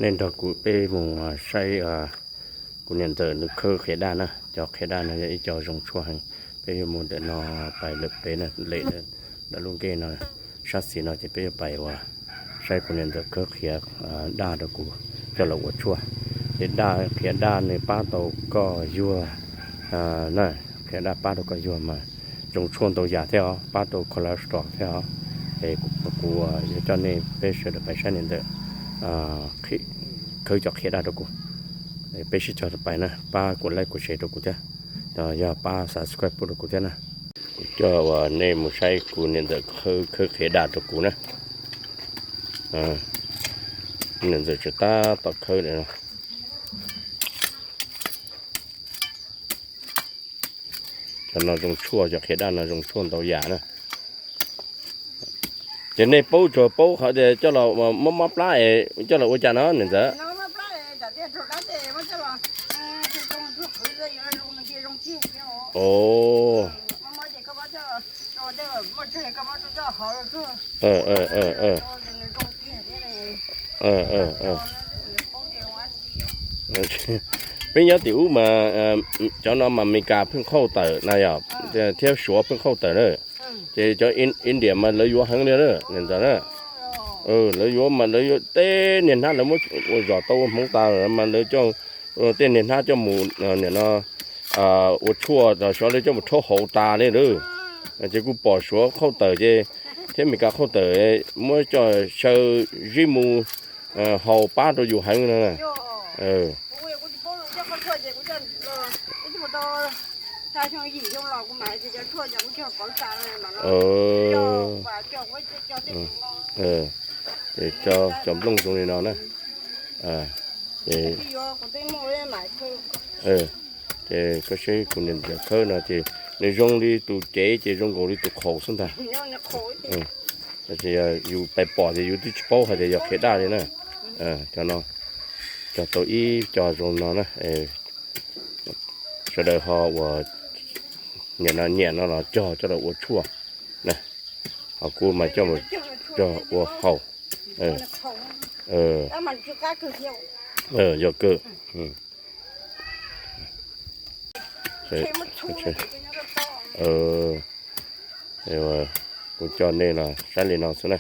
Nej nrog kuv peb mus saib kuv niam ntxawm nws khawb qhiav daj na. Cov qhiav daj no yog ib co zoo tshuaj heev. Peb yuav mus ntawm no pais lawm pem na, lem ntawm lub nkeeg no, sab xis no ces peb yuav pais uas saib kuv niam ntxawm khawb qhiav daj rau kuv coj los ua tshuaj. Ces daj, qhiav daj nws pab tau koj yuag na, qhiav daj pab rau koj yuag mas zoo tshuaj ntau yam thiab os, pab rau cholesterol thiab os. Es kuv yuav coj nej peb sawv daws pais saib niam ntxawm khawb cov qhiav daj rau kuv. Peb sib cog pais na, pab kuv like kuv share rau kuv thiab, yog pab subscribe pub rau kuv thiab na. Kuv coj uas nej mus saib kuv niam ntxawm khawb qhiav daj rau kuv na. Niam ntxawm tseem tab tom khawb no. Cov no zoo tshuaj, cov qhiav daj no zoo tshuaj ntau yam na. Ces nej paub tsuas paub qhov tias coj los mob mob plab es coj los ua cas no niam ntxawm? Peb nyob tim ub mas cov no mas Amelikas pheej qhauj tawm na yom, thiab Suav pheej qhauj tawm na. Ces cov India mas lawv yuav heev li na niam ntxawm na. Lawv yuav mas lawv yuav tej niag hnab, lawv muab ua zom tau ua hmoov tas mas lawv coj tej niag hnab coj mus nim no ua tshuaj los xyov lawv coj mus rhaub haus tas li lawm. Ces kuj pom Suav qhauj tawm ces thiab Amelikas qhauj tawm muab coj xyaw zib mu haus pab rau yus heev no. Cov nplooj zoo li no na. Ces koj saib kuv niam ntxawm khawb no ces nws zoo li tus cev ces zoo nkaus li tus qhaus xwb ntag. Yus pais pom ces yus twb tsis paub hais tias yog qhiav daj li na. Cov no cog tau ib co zoo no na. Sawv daws ho uas nyiam no nyiam no los cog coj los ua tshuaj na. Ho kuv mas coj mus cog ua haus. Yog kawg. Kuv coj nej los saib li no xwb na.